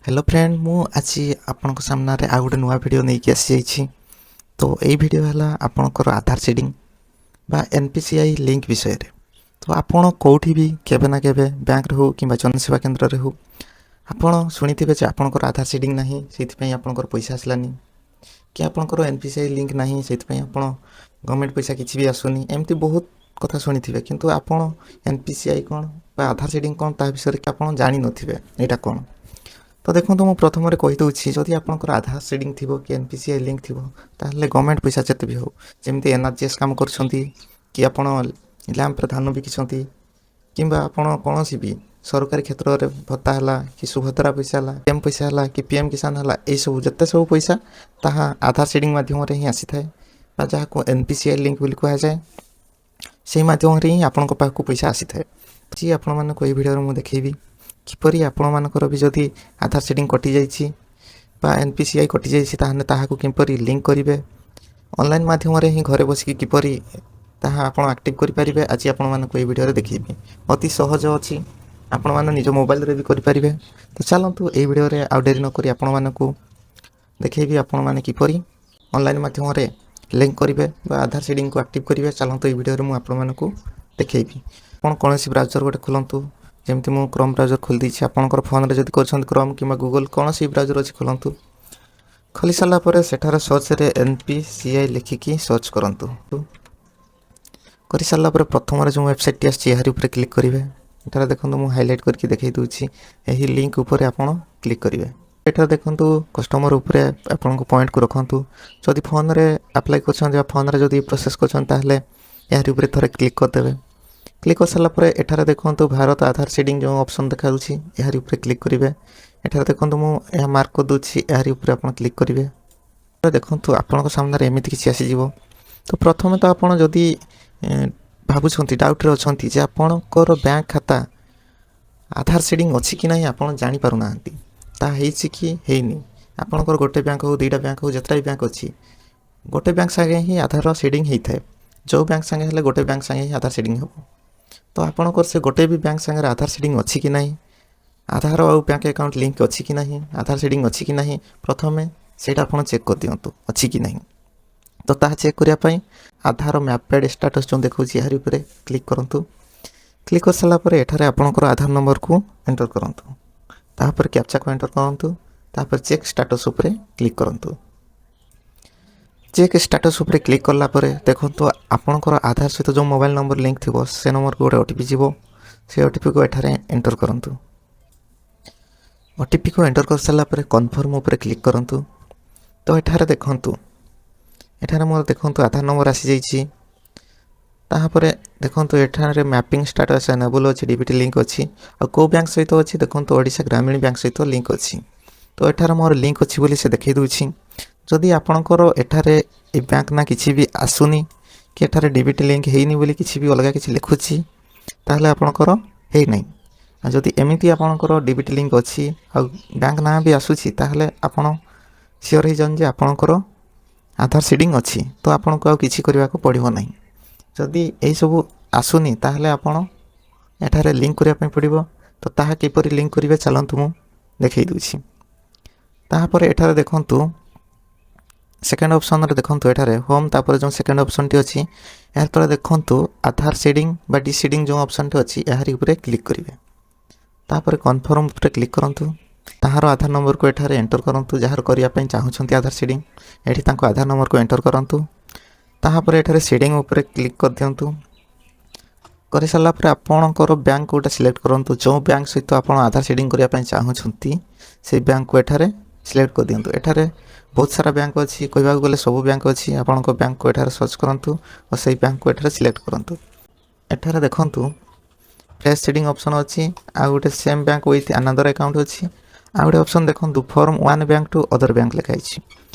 Hello friend, ମୁଁ ଆଜି ଆପଣଙ୍କ ସାମ୍ନାରେ ଆଉ ଗୋଟେ ନୂଆ ଭିଡ଼ିଓ ନେଇକି ଆସିଯାଇଛି। ତ ଏଇ ଭିଡ଼ିଓ ହେଲା ଆପଣଙ୍କର ଆଧାର ସିଡ଼ିଂ ବା N P C I link ବିଷୟରେ। ତ ଆପଣ କେଉଁଠି ବି କେବେ ନା କେବେ ବ୍ୟାଙ୍କରେ ହେଉ କିମ୍ବା ଜନସେବା କେନ୍ଦ୍ରରେ ହେଉ, ଆପଣ ଶୁଣିଥିବେ ଯେ ଆପଣଙ୍କର ଆଧାର ସିଡ଼ିଂ ନାହିଁ, ସେଇଥିପାଇଁ ଆପଣଙ୍କର ପଇସା ଆସିଲାନି, କି ଆପଣଙ୍କର N P C I link ନାହିଁ, ସେଇଥିପାଇଁ ଆପଣ ଗଭର୍ଣ୍ଣମେଣ୍ଟ ପଇସା କିଛି ବି ଆସୁନି। ଏମିତି ବହୁତ କଥା ଶୁଣିଥିବେ। କିନ୍ତୁ ଆପଣ ଏନ୍ ପି ସି I କ'ଣ ବା ଆଧାର ସିଡ଼ିଂ କ'ଣ, ତା ବିଷୟରେ କି ଆପଣ ଜାଣିନଥିବେ ଏଇଟା କ'ଣ। ତ ଦେଖନ୍ତୁ, ମୁଁ ପ୍ରଥମରେ କହିଦେଉଛି, ଯଦି ଆପଣଙ୍କର ଆଧାର ସିଡ଼ିଂ ଥିବ କି N P C I link ଥିବ, ତାହେଲେ ଗଭର୍ଣ୍ଣମେଣ୍ଟ ପଇସା ଯେତେ ବି ହେଉ, ଯେମିତି ଏନ୍ ଆର୍ ଜି ଏସ୍ କାମ କରୁଛନ୍ତି କି ଆପଣ ଲ୍ୟାମ୍ପରେ ଧାନ ବିକିଛନ୍ତି କିମ୍ବା ଆପଣ କୌଣସି ବି ସରକାରୀ କ୍ଷେତ୍ରରେ ଭତ୍ତା ହେଲା କି ସୁଭଦ୍ରା ପଇସା ହେଲା, ଏମ୍ ପଇସା ହେଲା କି ପି ଏମ୍ କିଷାନ ହେଲା, ଏଇସବୁ ଯେତେ ସବୁ ପଇସା, ତାହା ଆଧାର ସିଡ଼ିଂ ମାଧ୍ୟମରେ ହିଁ ଆସିଥାଏ ବା ଯାହାକୁ N P C I link ବୋଲି କୁହାଯାଏ, ସେଇ ମାଧ୍ୟମରେ ହିଁ ଆପଣଙ୍କ ପାଖକୁ ପଇସା ଆସିଥାଏ। ଆଜି ଆପଣମାନଙ୍କୁ ଏଇ ଭିଡ଼ିଓରେ ମୁଁ ଦେଖେଇବି କିପରି ଆପଣମାନଙ୍କର ବି ଯଦି ଆଧାର ସିଡ଼ିଂ କଟିଯାଇଛି ବା ଏନ୍ ପି ସି I କଟିଯାଇଛି, ତାହେଲେ ତାହାକୁ କିପରି ଲିଙ୍କ କରିବେ, ଅନଲାଇନ୍ ମାଧ୍ୟମରେ ହିଁ ଘରେ ବସିକି କିପରି ତାହା ଆପଣ ଆକ୍ଟିଭ୍ କରିପାରିବେ, ଆଜି ଆପଣମାନଙ୍କୁ ଏଇ ଭିଡ଼ିଓରେ ଦେଖେଇବି। ଅତି ସହଜ ଅଛି, ଆପଣମାନେ ନିଜ ମୋବାଇଲରେ ବି କରିପାରିବେ। ତ ଚାଲନ୍ତୁ, ଏଇ ଭିଡ଼ିଓରେ ଆଉ ଡେରି ନକରି ଆପଣମାନଙ୍କୁ ଦେଖେଇବି ଆପଣମାନେ କିପରି ଅନଲାଇନ୍ ମାଧ୍ୟମରେ ଲିଙ୍କ କରିବେ ବା ଆଧାର ସିଡ଼ିଂକୁ ଆକ୍ଟିଭ୍ କରିବେ। ଚାଲନ୍ତୁ, ଏଇ ଭିଡ଼ିଓରେ ମୁଁ ଆପଣମାନଙ୍କୁ ଦେଖେଇବି। ଆପଣ କୌଣସି ବ୍ରାଉଜର୍ ଗୋଟେ ଖୋଲନ୍ତୁ। ଯେମିତି ମୁଁ କ୍ରୋମ୍ ବ୍ରାଉଜର୍ ଖୋଲି ଦେଇଛି। ଆପଣଙ୍କର ଫୋନ୍ରେ ଯଦି କରୁଛନ୍ତି, କ୍ରୋମ୍ କିମ୍ବା ଗୁଗଲ୍, କୌଣସି ବ୍ରାଉଜର୍ ଅଛି, ଖୋଲନ୍ତୁ। ଖୋଲି ସାରିଲା ପରେ ସେଠାରେ ସର୍ଚ୍ଚରେ ଏନ୍ ପି ସି I ଲେଖିକି ସର୍ଚ୍ଚ କରନ୍ତୁ। କରିସାରିଲା ପରେ ପ୍ରଥମରେ ଯେଉଁ ୱେବସାଇଟ୍ଟି ଆସିଛି, ଏହାରି ଉପରେ କ୍ଲିକ୍ କରିବେ। ଏଠାରେ ଦେଖନ୍ତୁ, ମୁଁ ହାଇଲାଇଟ୍ କରିକି ଦେଖାଇ ଦେଉଛି। ଏହି ଲିଙ୍କ୍ ଉପରେ ଆପଣ କ୍ଲିକ୍ କରିବେ। ଏଠାରେ ଦେଖନ୍ତୁ, କଷ୍ଟମର ଉପରେ ଆପଣଙ୍କ ପଏଣ୍ଟକୁ ରଖନ୍ତୁ। ଯଦି ଫୋନ୍ରେ ଆପ୍ଲାଏ କରୁଛନ୍ତି ବା ଫୋନ୍ରେ ଯଦି ପ୍ରୋସେସ୍ କରୁଛନ୍ତି, ତାହେଲେ ଏହାରି ଉପରେ ଥରେ କ୍ଲିକ୍ କରିଦେବେ। କ୍ଲିକ୍ କରିସାରିଲା ପରେ ଏଠାରେ ଦେଖନ୍ତୁ, ଭାରତ ଆଧାର ସିଡ଼ିଂ ଯେଉଁ ଅପସନ୍ ଦେଖାଯାଉଛି, ଏହାରି ଉପରେ କ୍ଲିକ୍ କରିବେ। ଏଠାରେ ଦେଖନ୍ତୁ, ମୁଁ ଏହା ମାର୍କ କରିଦେଉଛି। ଏହାରି ଉପରେ ଆପଣ କ୍ଲିକ୍ କରିବେ। ଦେଖନ୍ତୁ, ଆପଣଙ୍କ ସାମ୍ନାରେ ଏମିତି କିଛି ଆସିଯିବ। ତ ପ୍ରଥମେ ତ ଆପଣ ଯଦି ଭାବୁଛନ୍ତି, ଡାଉଟ୍ରେ ଅଛନ୍ତି ଯେ ଆପଣଙ୍କର ବ୍ୟାଙ୍କ ଖାତା ଆଧାର ସିଡ଼ିଂ ଅଛି କି ନାହିଁ, ଆପଣ ଜାଣିପାରୁନାହାନ୍ତି ତାହା ହେଇଛି କି ହେଇନି। ଆପଣଙ୍କର ଗୋଟେ ବ୍ୟାଙ୍କ ହେଉ, ଦୁଇଟା ବ୍ୟାଙ୍କ ହେଉ, ଯେତେଟା ବି ବ୍ୟାଙ୍କ ଅଛି, ଗୋଟେ ବ୍ୟାଙ୍କ ସାଙ୍ଗେ ହିଁ ଆଧାର ସିଡ଼ିଂ ହେଇଥାଏ। ଯେଉଁ ବ୍ୟାଙ୍କ ସାଙ୍ଗେ ହେଲେ ଗୋଟେ ବ୍ୟାଙ୍କ ସାଙ୍ଗେ ହିଁ ଆଧାର ସିଡ଼ିଂ ହେବ। ତ ଆପଣଙ୍କର ସେ ଗୋଟେ ବି ବ୍ୟାଙ୍କ ସାଙ୍ଗରେ ଆଧାର ସିଡ଼ିଂ ଅଛି କି ନାହିଁ, ଆଧାର ଆଉ ବ୍ୟାଙ୍କ ଆକାଉଣ୍ଟ ଲିଙ୍କ ଅଛି କି ନାହିଁ, ଆଧାର ସିଡ଼ିଂ ଅଛି କି ନାହିଁ, ପ୍ରଥମେ ସେଇଟା ଆପଣ ଚେକ୍ କରିଦିଅନ୍ତୁ ଅଛି କି ନାହିଁ। ତ ତାହା ଚେକ୍ କରିବା ପାଇଁ ଆଧାର ମ୍ୟାପେଡ଼ ଷ୍ଟାଟସ୍ ଯେଉଁ ଦେଖାଉଛି, ଏହାରି ଉପରେ କ୍ଲିକ୍ କରନ୍ତୁ। କ୍ଲିକ୍ କରିସାରିଲା ପରେ ଏଠାରେ ଆପଣଙ୍କର ଆଧାର ନମ୍ବରକୁ ଏଣ୍ଟର କରନ୍ତୁ। ତାପରେ କ୍ୟାପଚାକୁ ଏଣ୍ଟର କରନ୍ତୁ। ତାପରେ ଚେକ୍ ଷ୍ଟାଟସ୍ ଉପରେ କ୍ଲିକ୍ କରନ୍ତୁ। ଚେକ୍ ଷ୍ଟାଟସ୍ ଉପରେ କ୍ଲିକ୍ କଲା ପରେ ଦେଖନ୍ତୁ, ଆପଣଙ୍କର ଆଧାର ସହିତ ଯେଉଁ ମୋବାଇଲ୍ ନମ୍ବର ଲିଙ୍କ୍ ଥିବ, ସେ ନମ୍ବରକୁ ଗୋଟେ ଓ ଟି ପି ଯିବ। ସେ ଓ ଟି ପିକୁ ଏଠାରେ ଏଣ୍ଟର କରନ୍ତୁ। ଓ ଟି ପିକୁ ଏଣ୍ଟର କରିସାରିଲା ପରେ କନଫର୍ମ ଉପରେ କ୍ଲିକ୍ କରନ୍ତୁ। ତ ଏଠାରେ ଦେଖନ୍ତୁ, ଏଠାରେ ମୋର ଦେଖନ୍ତୁ ଆଧାର ନମ୍ବର ଆସିଯାଇଛି। ତାପରେ ଦେଖନ୍ତୁ, ଏଠାରେ ମ୍ୟାପିଂ ଷ୍ଟାଟସ୍ ଏନେବଲ୍ ଅଛି, ଡି ବି ଟି ଲିଙ୍କ୍ ଅଛି। ଆଉ କେଉଁ ବ୍ୟାଙ୍କ ସହିତ ଅଛି? ଦେଖନ୍ତୁ, ଓଡ଼ିଶା ଗ୍ରାମୀଣ ବ୍ୟାଙ୍କ ସହିତ ଲିଙ୍କ୍ ଅଛି। ତ ଏଠାରେ ମୋର ଲିଙ୍କ୍ ଅଛି ବୋଲି ସେ ଦେଖାଇ ଦେଉଛି। ଯଦି ଆପଣଙ୍କର ଏଠାରେ ଏ ବ୍ୟାଙ୍କ ନା କିଛି ବି ଆସୁନି କି ଏଠାରେ ଡି ବି ଟି ଲିଙ୍କ୍ ହେଇନି ବୋଲି କିଛି ବି ଅଲଗା କିଛି ଲେଖୁଛି, ତାହେଲେ ଆପଣଙ୍କର ହେଇନାହିଁ। ଆଉ ଯଦି ଏମିତି ଆପଣଙ୍କର ଡି ବି ଟି ଲିଙ୍କ୍ ଅଛି ଆଉ ବ୍ୟାଙ୍କ ନାଁ ବି ଆସୁଛି, ତାହେଲେ ଆପଣ ସିଓର ହେଇଯାଆନ୍ତୁ ଯେ ଆପଣଙ୍କର ଆଧାର ସିଡ଼ିଂ ଅଛି। ତ ଆପଣଙ୍କୁ ଆଉ କିଛି କରିବାକୁ ପଡ଼ିବ ନାହିଁ। ଯଦି ଏଇସବୁ ଆସୁନି, ତାହେଲେ ଆପଣ ଏଠାରେ ଲିଙ୍କ୍ କରିବା ପାଇଁ ପଡ଼ିବ। ତ ତାହା କିପରି ଲିଙ୍କ୍ କରିବେ, ଚାଲନ୍ତୁ ମୁଁ ଦେଖାଇ ଦେଉଛି। ତାପରେ ଏଠାରେ ଦେଖନ୍ତୁ, ସେକେଣ୍ଡ ଅପସନ୍ରେ ଦେଖନ୍ତୁ, ଏଠାରେ ହୋମ୍, ତାପରେ ଯେଉଁ ସେକେଣ୍ଡ ଅପସନ୍ଟି ଅଛି, ଏହା ତଳେ ଦେଖନ୍ତୁ, ଆଧାର ସିଡ଼ିଂ ବା ଡି ସିଡ଼ିଂ ଯେଉଁ ଅପସନ୍ଟି ଅଛି, ଏହାରି ଉପରେ କ୍ଲିକ୍ କରିବେ। ତାପରେ କନଫର୍ମ ଉପରେ କ୍ଲିକ୍ କରନ୍ତୁ। ତାହାର ଆଧାର ନମ୍ବରକୁ ଏଠାରେ ଏଣ୍ଟର କରନ୍ତୁ। ଯାହାର କରିବା ପାଇଁ ଚାହୁଁଛନ୍ତି ଆଧାର ସିଡ଼ିଂ, ଏଠି ତାଙ୍କ ଆଧାର ନମ୍ବରକୁ ଏଣ୍ଟର କରନ୍ତୁ। ତାହାପରେ ଏଠାରେ ସିଡ଼ିଂ ଉପରେ କ୍ଲିକ୍ କରିଦିଅନ୍ତୁ। କରିସାରିଲା ପରେ ଆପଣଙ୍କର ବ୍ୟାଙ୍କ ଗୋଟେ ସିଲେକ୍ଟ କରନ୍ତୁ। ଯେଉଁ ବ୍ୟାଙ୍କ ସହିତ ଆପଣ ଆଧାର ସିଡ଼ିଂ କରିବା ପାଇଁ ଚାହୁଁଛନ୍ତି, ସେଇ ବ୍ୟାଙ୍କକୁ ଏଠାରେ ସିଲେକ୍ଟ କରିଦିଅନ୍ତୁ। ଏଠାରେ ବହୁତ ସାରା ବ୍ୟାଙ୍କ ଅଛି, କହିବାକୁ ଗଲେ ସବୁ ବ୍ୟାଙ୍କ ଅଛି। ଆପଣଙ୍କ ବ୍ୟାଙ୍କକୁ ଏଠାରେ ସର୍ଚ୍ଚ କରନ୍ତୁ ଓ ସେଇ ବ୍ୟାଙ୍କକୁ ଏଠାରେ ସିଲେକ୍ଟ କରନ୍ତୁ। ଏଠାରେ ଦେଖନ୍ତୁ, ଫ୍ରେଶ୍ ସିଡ଼ିଂ ଅପସନ୍ ଅଛି, ଆଉ ଗୋଟେ same bank with another account ଅଛି। ଆଉ ଗୋଟେ ଅପସନ୍ ଦେଖନ୍ତୁ, from one bank to other bank ଲେଖା ହେଇଛି।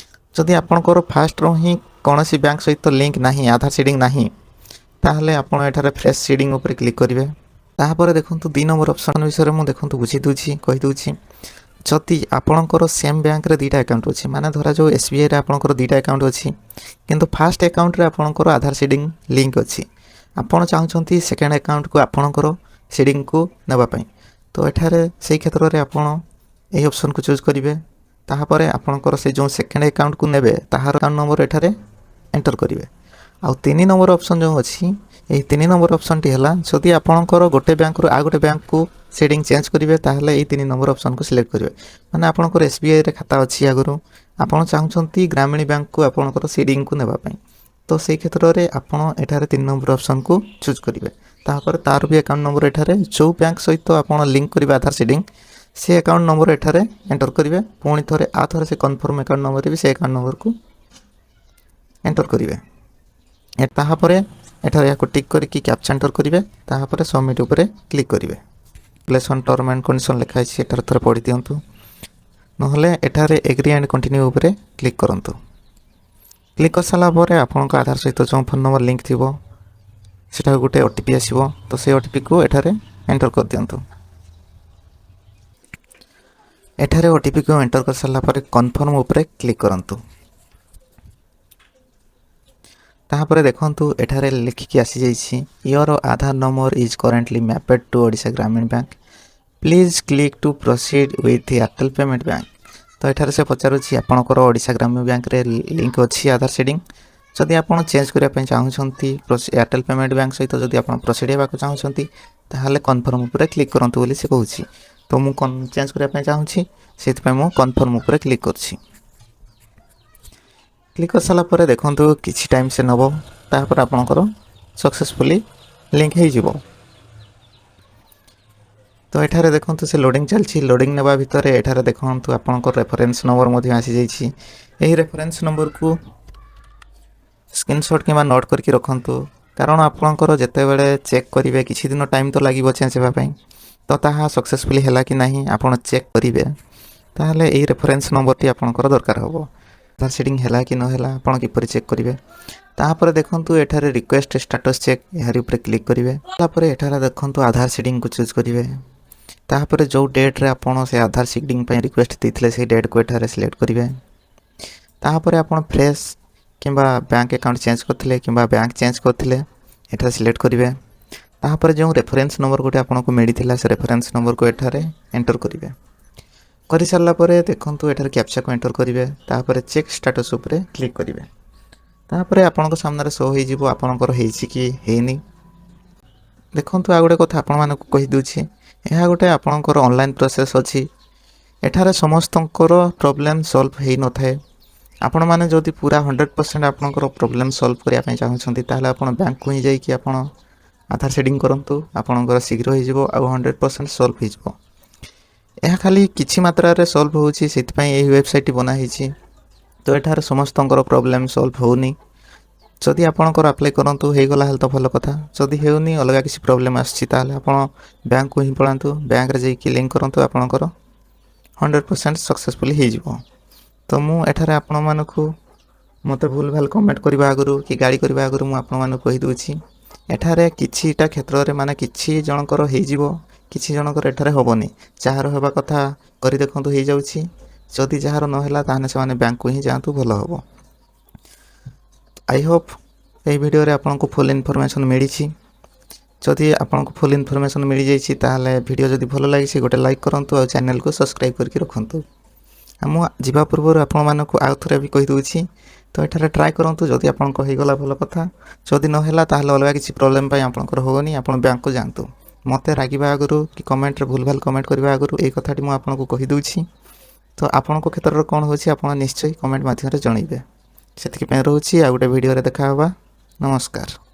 ଯଦି ଆପଣଙ୍କର ଫାଷ୍ଟରୁ ହିଁ କୌଣସି ବ୍ୟାଙ୍କ ସହିତ ଲିଙ୍କ ନାହିଁ, ଆଧାର ସିଡ଼ିଂ ନାହିଁ, ତାହେଲେ ଆପଣ ଏଠାରେ ଫ୍ରେଶ୍ ସିଡ଼ିଂ ଉପରେ କ୍ଲିକ୍ କରିବେ। ତାପରେ ଦେଖନ୍ତୁ, 2 ନମ୍ବର ଅପସନ୍ ବିଷୟରେ ମୁଁ ଦେଖନ୍ତୁ ବୁଝେଇ ଦେଉଛି, କହିଦେଉଛି। ଯଦି ଆପଣଙ୍କର ସେମ୍ ବ୍ୟାଙ୍କରେ ଦୁଇଟା ଆକାଉଣ୍ଟ ଅଛି, ମାନେ ଧରାଯାଉ ଏସ୍ ବି ଆଇରେ ଆପଣଙ୍କର ଦୁଇଟା ଆକାଉଣ୍ଟ ଅଛି, କିନ୍ତୁ ଫାଷ୍ଟ ଆକାଉଣ୍ଟରେ ଆପଣଙ୍କର ଆଧାର ସିଡ଼ିଂ ଲିଙ୍କ ଅଛି, ଆପଣ ଚାହୁଁଛନ୍ତି ସେକେଣ୍ଡ ଆକାଉଣ୍ଟକୁ ଆପଣଙ୍କର ସିଡ଼ିଂକୁ ନେବା ପାଇଁ, ତ ଏଠାରେ ସେଇ କ୍ଷେତ୍ରରେ ଆପଣ ଏହି ଅପସନ୍କୁ ଚୁଜ୍ କରିବେ। ତାହାପରେ ଆପଣଙ୍କର ସେ ଯେଉଁ ସେକେଣ୍ଡ ଆକାଉଣ୍ଟକୁ ନେବେ, ତାହାର ଆକାଉଣ୍ଟ ନମ୍ବର ଏଠାରେ ଏଣ୍ଟର କରିବେ। ଆଉ 3 ନମ୍ବର ଅପସନ୍ ଯେଉଁ ଅଛି, ଏହି 3 ନମ୍ବର ଅପସନ୍ଟି ହେଲା, ଯଦି ଆପଣଙ୍କର ଗୋଟେ ବ୍ୟାଙ୍କରୁ ଆଉ ଗୋଟେ ବ୍ୟାଙ୍କକୁ ସିଡ଼ିଂ ଚେଞ୍ଜ କରିବେ, ତାହେଲେ ଏଇ 3 ନମ୍ବର ଅପସନ୍କୁ ସିଲେକ୍ଟ କରିବେ। ମାନେ ଆପଣଙ୍କର ଏସ୍ବିଆଇରେ ଖାତା ଅଛି ଆଗରୁ, ଆପଣ ଚାହୁଁଛନ୍ତି ଗ୍ରାମୀଣ ବ୍ୟାଙ୍କକୁ ଆପଣଙ୍କର ସିଡ଼ିଂକୁ ନେବା ପାଇଁ, ତ ସେଇ କ୍ଷେତ୍ରରେ ଆପଣ ଏଠାରେ 3 ନମ୍ବର ଅପସନ୍କୁ ଚୁଜ୍ କରିବେ। ତାପରେ ତାର ବି ଆକାଉଣ୍ଟ ନମ୍ବର ଏଠାରେ, ଯେଉଁ ବ୍ୟାଙ୍କ ସହିତ ଆପଣ ଲିଙ୍କ କରିବେ ଆଧାର ସିଡ଼ିଂ, ସେ ଆକାଉଣ୍ଟ ନମ୍ବର ଏଠାରେ ଏଣ୍ଟର କରିବେ। ପୁଣି ଥରେ ଆଉ ଥରେ ସେ କନଫର୍ମ ଆକାଉଣ୍ଟ ନମ୍ବରରେ ବି ସେ ଆକାଉଣ୍ଟ ନମ୍ବରକୁ ଏଣ୍ଟର କରିବେ। ତାହାପରେ ଏଠାରେ ଏହାକୁ ଟିକ୍ କରିକି କ୍ୟାପଚା ଏଣ୍ଟର କରିବେ। ତାହାପରେ ସବମିଟ୍ ଉପରେ କ୍ଲିକ୍ କରିବେ। ଲେସନ୍ ଟର୍ମ ଆଣ୍ଡ କଣ୍ଡିସନ୍ ଲେଖା ହେଇଛି, ଏଠାରେ ଥରେ ପଢ଼ି ଦିଅନ୍ତୁ। ନହେଲେ ଏଠାରେ ଏଗ୍ରି ଆଣ୍ଡ କଣ୍ଟିନ୍ୟୁ ଉପରେ କ୍ଲିକ୍ କରନ୍ତୁ। କ୍ଲିକ୍ କରିସାରିଲା ପରେ ଆପଣଙ୍କ ଆଧାର ସହିତ ଯେଉଁ ଫୋନ୍ ନମ୍ବର ଲିଙ୍କ୍ ଥିବ, ସେଠାକୁ ଗୋଟେ ଓଟିପି ଆସିବ। ତ ସେଇ ଓଟିପିକୁ ଏଠାରେ ଏଣ୍ଟର କରିଦିଅନ୍ତୁ। ଏଠାରେ ଓଟିପିକୁ ଏଣ୍ଟର କରିସାରିଲା ପରେ କନଫର୍ମ ଉପରେ କ୍ଲିକ୍ କରନ୍ତୁ। ତାହାପରେ ଦେଖନ୍ତୁ, ଏଠାରେ ଲେଖିକି ଆସିଯାଇଛି, "Your Aadhaar number is currently mapped to Odisha Gramin Bank. Please click to proceed with Airtel Payment Bank." ତ ଏଠାରେ ସେ ପଚାରୁଛି, ଆପଣଙ୍କର ଓଡ଼ିଶା ଗ୍ରାମୀଣ ବ୍ୟାଙ୍କରେ ଲିଙ୍କ୍ ଅଛି ଆଧାର ସିଡ଼ିଂ, ଯଦି ଆପଣ ଚେଞ୍ଜ କରିବା ପାଇଁ ଚାହୁଁଛନ୍ତି, ଏୟାରଟେଲ୍ ପେମେଣ୍ଟ ବ୍ୟାଙ୍କ ସହିତ ଯଦି ଆପଣ ପ୍ରୋସିଡ଼ ହେବାକୁ ଚାହୁଁଛନ୍ତି, ତାହେଲେ କନଫର୍ମ ଉପରେ କ୍ଲିକ୍ କରନ୍ତୁ ବୋଲି ସେ କହୁଛି। ତ ମୁଁ ଚେଞ୍ଜ କରିବା ପାଇଁ ଚାହୁଁଛି, ସେଥିପାଇଁ ମୁଁ କନଫର୍ମ ଉପରେ କ୍ଲିକ୍ କରୁଛି। କ୍ଲିକ୍ କରିସାରିଲା ପରେ ଦେଖନ୍ତୁ, କିଛି ଟାଇମ୍ ସେ ନେବ, ତାପରେ ଆପଣଙ୍କର ସକ୍ସେସଫୁଲି ଲିଙ୍କ୍ ହେଇଯିବ। ତ ଏଠାରେ ଦେଖନ୍ତୁ, ସେ ଲୋଡ଼ିଂ ଚାଲିଛି। ଲୋଡ଼ିଂ ନେବା ଭିତରେ ଏଠାରେ ଦେଖନ୍ତୁ, ଆପଣଙ୍କର ରେଫରେନ୍ସ ନମ୍ବର ମଧ୍ୟ ଆସିଯାଇଛି। ଏହି ରେଫରେନ୍ସ ନମ୍ବରକୁ ସ୍କ୍ରିନସଟ୍ କିମ୍ବା ନୋଟ୍ କରିକି ରଖନ୍ତୁ, କାରଣ ଆପଣଙ୍କର ଯେତେବେଳେ ଚେକ୍ କରିବେ, କିଛି ଦିନ ଟାଇମ୍ ତ ଲାଗିବ ଚେଞ୍ଜ ହେବା ପାଇଁ, ତ ତାହା ସକ୍ସେସଫୁଲି ହେଲା କି ନାହିଁ ଆପଣ ଚେକ୍ କରିବେ, ତାହେଲେ ଏଇ ରେଫରେନ୍ସ ନମ୍ବରଟି ଆପଣଙ୍କର ଦରକାର ହେବ। ଆଧାର ସିଡ଼ିଂ ହେଲା କି ନ ହେଲା ଆପଣ କିପରି ଚେକ୍ କରିବେ? ତାପରେ ଦେଖନ୍ତୁ, ଏଠାରେ ରିକ୍ୱେଷ୍ଟ ଷ୍ଟାଟସ୍ ଚେକ୍, ଏହାରି ଉପରେ କ୍ଲିକ୍ କରିବେ। ତାପରେ ଏଠାରେ ଦେଖନ୍ତୁ, ଆଧାର ସିଡ଼ିଂକୁ ଚୁଜ୍ କରିବେ। ତାପରେ ଯେଉଁ ଡେଟ୍ରେ ଆପଣ ସେ ଆଧାର ସିଡ଼ିଂ ପାଇଁ ରିକ୍ୱେଷ୍ଟ ଦେଇଥିଲେ, ସେଇ ଡେଟ୍କୁ ଏଠାରେ ସିଲେକ୍ଟ କରିବେ। ତାପରେ ଆପଣ ଫ୍ରେଶ୍ କିମ୍ବା ବ୍ୟାଙ୍କ ଆକାଉଣ୍ଟ ଚେଞ୍ଜ କରିଥିଲେ କିମ୍ବା ବ୍ୟାଙ୍କ ଚେଞ୍ଜ କରିଥିଲେ, ଏଠାରେ ସିଲେକ୍ଟ କରିବେ। ତାପରେ ଯେଉଁ ରେଫରେନ୍ସ ନମ୍ବର ଗୋଟେ ଆପଣଙ୍କୁ ମିଳିଥିଲା, ସେ ରେଫରେନ୍ସ ନମ୍ବରକୁ ଏଠାରେ ଏଣ୍ଟର କରିବେ। କରିସାରିଲା ପରେ ଦେଖନ୍ତୁ, ଏଠାରେ କ୍ୟାପଚାକୁ ଏଣ୍ଟର କରିବେ। ତାପରେ ଚେକ୍ ଷ୍ଟାଟସ୍ ଉପରେ କ୍ଲିକ୍ କରିବେ। ତାପରେ ଆପଣଙ୍କ ସାମ୍ନାରେ ଶୋ ହେଇଯିବ ଆପଣଙ୍କର ହେଇଛି କି ହେଇନି। ଦେଖନ୍ତୁ, ଆଉ ଗୋଟେ କଥା ଆପଣମାନଙ୍କୁ କହିଦେଉଛି। ଏହା ଗୋଟେ ଆପଣଙ୍କର ଅନଲାଇନ୍ ପ୍ରୋସେସ୍ ଅଛି। ଏଠାରେ ସମସ୍ତଙ୍କର ପ୍ରୋବ୍ଲେମ୍ ସଲ୍ଭ ହେଇନଥାଏ। ଆପଣମାନେ ଯଦି ପୁରା 100% ଆପଣଙ୍କର ପ୍ରୋବ୍ଲେମ୍ ସଲ୍ଭ କରିବା ପାଇଁ ଚାହୁଁଛନ୍ତି, ତାହେଲେ ଆପଣ ବ୍ୟାଙ୍କକୁ ହିଁ ଯାଇକି ଆପଣ ଆଧାର ସିଡ଼ିଂ କରନ୍ତୁ। ଆପଣଙ୍କର ଶୀଘ୍ର ହେଇଯିବ ଆଉ 100% ସଲ୍ଭ ହେଇଯିବ। ଏହା ଖାଲି କିଛି ମାତ୍ରାରେ ସଲ୍ଭ ହେଉଛି, ସେଥିପାଇଁ ଏହି ୱେବସାଇଟ୍ଟି ବନା ହେଇଛି। ତ ଏଠାରେ ସମସ୍ତଙ୍କର ପ୍ରୋବ୍ଲେମ୍ ସଲ୍ଭ ହେଉନି। ଯଦି ଆପଣଙ୍କର ଆପ୍ଲାଏ କରନ୍ତୁ, ହେଇଗଲା ହେଲେ ତ ଭଲ କଥା। ଯଦି ହେଉନି, ଅଲଗା କିଛି ପ୍ରୋବ୍ଲେମ୍ ଆସୁଛି, ତାହେଲେ ଆପଣ ବ୍ୟାଙ୍କକୁ ହିଁ ପଳାନ୍ତୁ। ବ୍ୟାଙ୍କରେ ଯାଇକି ଲିଙ୍କ୍ କରନ୍ତୁ, ଆପଣଙ୍କର 100% ସକ୍ସେସଫୁଲି ହେଇଯିବ। ତ ମୁଁ ଏଠାରେ ଆପଣମାନଙ୍କୁ, ମୋତେ ଭୁଲ ଭାଲ କମେଣ୍ଟ କରିବା ଆଗରୁ କି ଗାଳି କରିବା ଆଗରୁ ମୁଁ ଆପଣମାନଙ୍କୁ କହିଦେଉଛି, ଏଠାରେ କିଛିଟା କ୍ଷେତ୍ରରେ, ମାନେ କିଛି ଜଣଙ୍କର ହେଇଯିବ, କିଛି ଜଣଙ୍କର ଏଠାରେ ହେବନି। ଯାହାର ହେବା କଥା କରି ଦେଖନ୍ତୁ, ହେଇଯାଉଛି। ଯଦି ଯାହାର ନହେଲା, ତାହେଲେ ସେମାନେ ବ୍ୟାଙ୍କକୁ ହିଁ ଯାଆନ୍ତୁ, ଭଲ ହେବ। I Hope ଏହି ଭିଡ଼ିଓରେ ଆପଣଙ୍କୁ ଫୁଲ୍ ଇନଫର୍ମେସନ୍ ମିଳିଛି। ଯଦି ଆପଣଙ୍କୁ ଫୁଲ୍ ଇନଫର୍ମେସନ୍ ମିଳିଯାଇଛି, ତାହେଲେ ଭିଡ଼ିଓ ଯଦି ଭଲ ଲାଗିଛି, ଗୋଟେ ଲାଇକ୍ କରନ୍ତୁ ଆଉ ଚ୍ୟାନେଲକୁ ସବସ୍କ୍ରାଇବ୍ କରିକି ରଖନ୍ତୁ। ଆଉ ମୁଁ ଯିବା ପୂର୍ବରୁ ଆପଣମାନଙ୍କୁ ଆଉ ଥରେ ବି କହିଦେଉଛି, ତ ଏଠାରେ ଟ୍ରାଏ କରନ୍ତୁ। ଯଦି ଆପଣଙ୍କ ହେଇଗଲା, ଭଲ କଥା। ଯଦି ନହେଲା, ତାହେଲେ ଅଲଗା କିଛି ପ୍ରୋବ୍ଲେମ୍ ପାଇଁ ଆପଣଙ୍କର ହେଉନି, ଆପଣ ବ୍ୟାଙ୍କକୁ ଯାଆନ୍ତୁ। ମୋତେ ରାଗିବା ଆଗରୁ କି କମେଣ୍ଟରେ ଭୁଲ ଭାଲ କମେଣ୍ଟ କରିବା ଆଗରୁ ଏଇ କଥାଟି ମୁଁ ଆପଣଙ୍କୁ କହିଦେଉଛି। ତ ଆପଣଙ୍କ କ୍ଷେତ୍ରରେ କ'ଣ ହେଉଛି, ଆପଣ ନିଶ୍ଚୟ କମେଣ୍ଟ ମାଧ୍ୟମରେ ଜଣାଇବେ। ସେତିକି ପାଇଁ ରହୁଛି। ଆଉ ଗୋଟେ ଭିଡ଼ିଓରେ ଦେଖା ହେବା। ନମସ୍କାର।